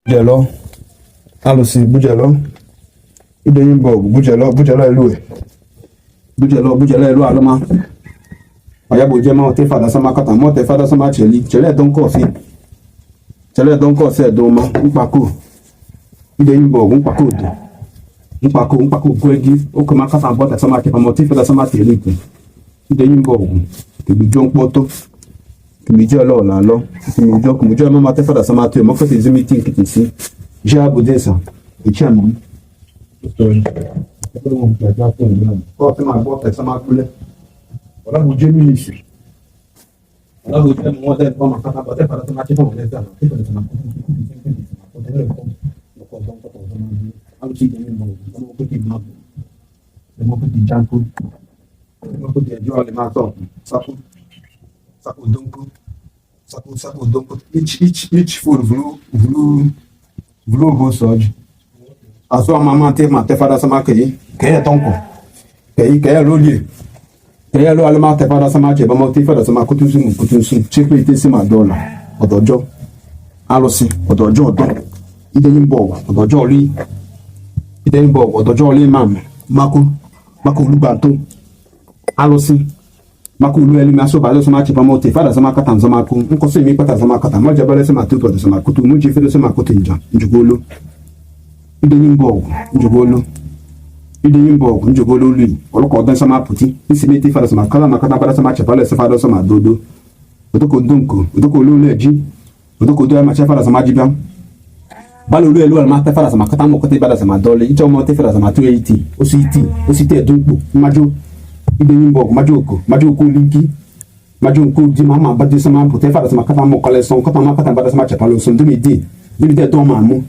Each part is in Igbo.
Bujelo alụsị bujelo idenyi mbọgụ bujelo bujelo elue bujelo bujelo elu alụma ọya bụ jema ote fada sama kata ma ote fada sama cheli chele donkosi chele donkosi edoma mkpako idenyi mbọgụ mkpako odo mkpako mkpako gwegi oke ma kata mbọta sama kepa ma ote fada sama teli ikwe idenyi mbọgụ kebijo mkpọtụ kimijo lọ la lọ kimijo kimijo ma ma te fada sama tu mo ko te zimi tin kiti si je abudesa ichi amu ko te ma bo te sama kule wala bu je mi si wala bu je mo te ko ma kata bo te fada sama ti fo le ta te fada sama ko ko te le ko ko ko ko ko alu ti mi mo mo ko ti ma mo ko ti janko mo ko ti jo le ma so sapu sapu donko sapu sapu donko each phone vlu vlu vlu go soji aso mama te ma te fada sama ke ke e tonko ke ke lo li ke lo ale ma te fada sama che ba mo te fada sama kutu sumu kutu sum chepe ite si ma dola odojo alusi odojo odo ide yimbo odojo li ide yimbo odojo li mam mako mako lugba to alusi mako lu eli maso ba so ma chepa mo te fada sama kata sama ku nko se mi pata sama kata mo jabale sama tu pata sama kutu mu ji fere sama kutu nja njugolo ide yimbo njugolo ide yimbo njugolo lu oloko dan sama puti isi te fada sama kala makata bada sama chepa le fada sama dodo otoko donko otoko lu le ji otoko do ma chepa sama jibia balo lu elu ma te fada sama kata mo kote bada sama dole icho mo te fada sama tu iti osi iti osi te dunpo majo ibe yimbo majoko majoko linki majoko di mama ba di sama pote fada sama kata mo kale son kata ma kata bada sama chepa lo son demi di demi de to ma mu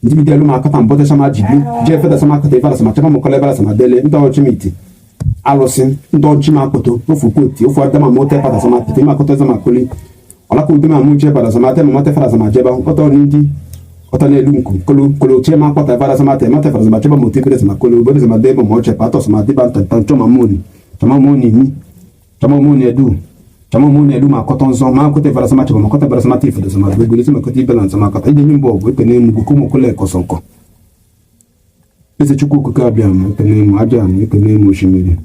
demi de lu ma kata bote sama jibi je fada sama kata fada sama chepa mo kale bada sama dele ndo chimiti alosin ndo chima koto ofu koti ofu adama mo te fada sama te ma koto sama koli ola ko demi amu je fada sama te mo te fada sama jeba oto nindi oto ne lunku kolo kolo che ma kota fada sama te ma te fada sama chepa mo te fada sama kolo bo sama de mo chepa to sama di ban tan choma moni chama moni mi chama moni edu chama moni edu ma koto nzo ma kote fada sama chepa ma kote fada sama te fada sama gbogbo sama kote balance sama kata ide nyimbo bo ekene mu ko mo kole kosonko eze chukwu okike abịa m ekene m aja m ekene m osimiri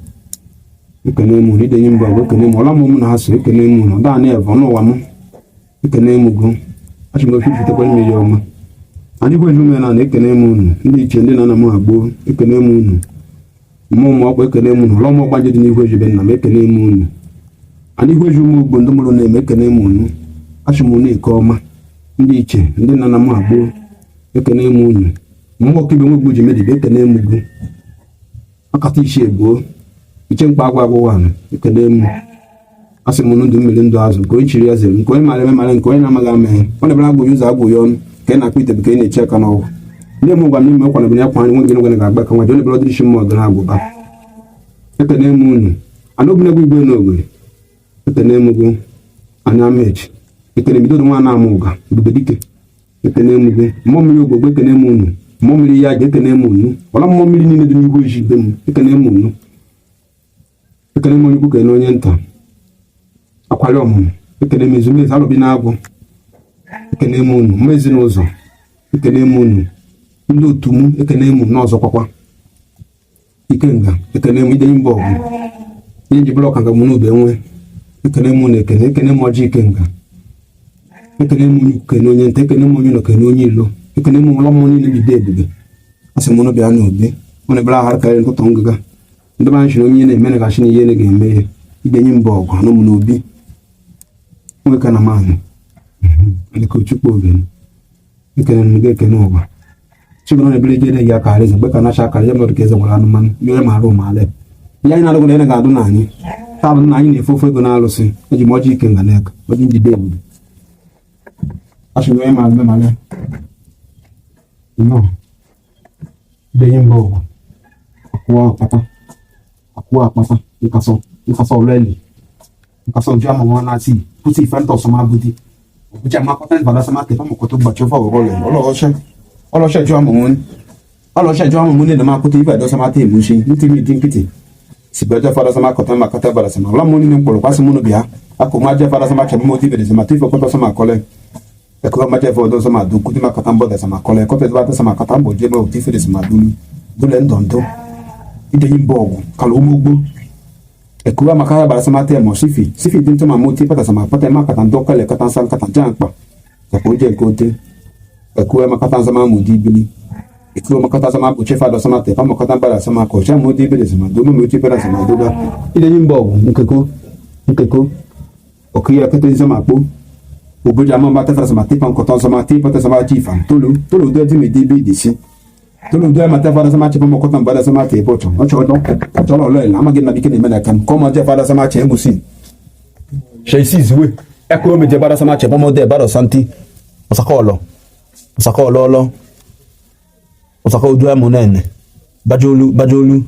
ekene m ide nyimbo bo ekene m ọla m na ha so ekene m na da na evo n'ụwa m ekene m go achị m ofe fitekwa mmiri ọma anyị gwa eju na na ekene m unu ndị iche ndị na-ana m agboo ekene m unu mmụọ m ọkpa ekene m unu ọla m ọgba nje dị n'ihu ejebe nna m ekene m unu anyị gwa eju ụmụ ugbo ndị mụrụ na-eme ekene m unu achị m unu eke ọma ndị iche ndị na-ana m agboo ekene m unu mmụọ ọkụ ibe nwegbu ji medibe ekene m ugwu akata isi egbuo iche mkpa agwa agwụwa ekene m asị m ndụ mmiri ndụ azụ nke onye chiri ya zere nke onye mara eme mara nke onye na-amaghị ama ya ọ na-ebere agwụ ụzọ agwụ ya ọnụ ka ị na-akpụ ite bụ ka ị na-eche aka n'ọgwụ ndị m gwa m n'ime nkwa na ya kwa anyị nwe gị ngwa ga-agba ka nwa ji onye bere ọdịrịchi mmụọ gị na-agwụba ekene m unu ana obi na-egwu igwe n'ogere ekene m gụ anya amechi ekene bido nwa na-amụ ụga ebube dike ekene m gụ mmụọ mmiri ogbogbo ekene m unu mmụọ mmiri ya ga ekene m unu ọla mmụọ mmiri niile dị n'ihu ojii be m ekene m unu ekene m onye ukwu kene onye nta akwali ọmụmụ ekene m ezumezu alụbi na-agwụ ekene m unu mma ezinụzọ ekene m unu ndị otu m ekene m n'ọzọ kwakwa ikenga ekene m idenyi mba ọgụ ihe nji bụrụ ọka m n'ube nwe ekene m unu ekene ekene m ọjị ikenga ekene m onye ukwu kene onye nta ekene m onye ụlọ kene onye ilo ekene m ụlọ mmụọ niile bido ebube asị m unu bịa n'obi unu bịara aghara karịrị nkụtọ ngịga ndị be anyị chịrị onye na-eme na gachi na ihe na ga-eme ya idenyi mba ọgụ anụ m n'obi nwoke na maanị dịka Chukwu obi ekene m gị ekene ụwa chibụrụ na ebere jere gị aka eze mgbe ka nacha akara ya mmadụ ka eze gwara anụmanụ mere ma arụ ma ale ihe anyị na-alụgụ na ya ga-adụ na anyị taa bụ na anyị na-efe ofe ego na-alụsị eji m ọjị ike nga n'aka ọjị njide ebube achịrị onye ma eme male nnọọ idenyi mba ọgụ akwụwa akpata akwụwa akpata nkasọ nkasọ ọlụeli nkasọ nju ama nwa na-asị kwụsị ife ntọ ọsọma budi òkúta máa kọ́tà ìbàdàn sọmá tẹ fáwọn kótó gbàtsọ́ fáwọn ọ̀rọ̀ ọlọ́ọ̀ṣẹ́ ọlọ́ọ̀ṣẹ́ ju àmọ̀ wọn ọlọ́ọ̀ṣẹ́ ju àmọ̀ wọn ní máa kótó ìbàdàn sọmá tẹ ìmúṣe nítorí ìdí nkìtì sìgbẹ́jọ́ fada sọmá kọ́tà máa kọ́tà ìbàdàn sọmá ọlọ́mọ nínú nkpọ̀lọ̀ kwásí múnú bíà akọ máa jẹ́ fada sọmá tsẹ̀ mímọ́ tí ìbẹ̀rẹ̀ sọmá tí ìfọ̀ kọ́tà sọmá kọ́lẹ̀ Ekuwa ma jefe odo sama du kuti ma katambo da sama kole kote ba sama katambo jebe o tife de sama dulu dule ndondo ide yimbogo kala umugbo ekuwa makaya bara sama te mo sifi sifi din toma mo ti pata sama pata ma katando kale katan san katan jankpa ko je kote ekuwa makata sama mo di bili ekuwa makata sama bo chefa do sama te pa makata bara sama ko cha mo di bili sama do mo ti pata sama do ba ide yimbogo nkeko nkeko okiya kete sama po oboja ma ba tefra sama te pa nkoton sama te pata sama chifa tolu tolu do ti mi di bi di si tolu do ma tefra sama che pa mokotan bara sama te po cho ocho do cho lo lo la ma ge na bi ke ni mena kan ko ma je fada sama che musin she si zwe e ko me je bara sama che pa mo de bara santi osakolo osakolo lo osako do amunene bajolu bajolu.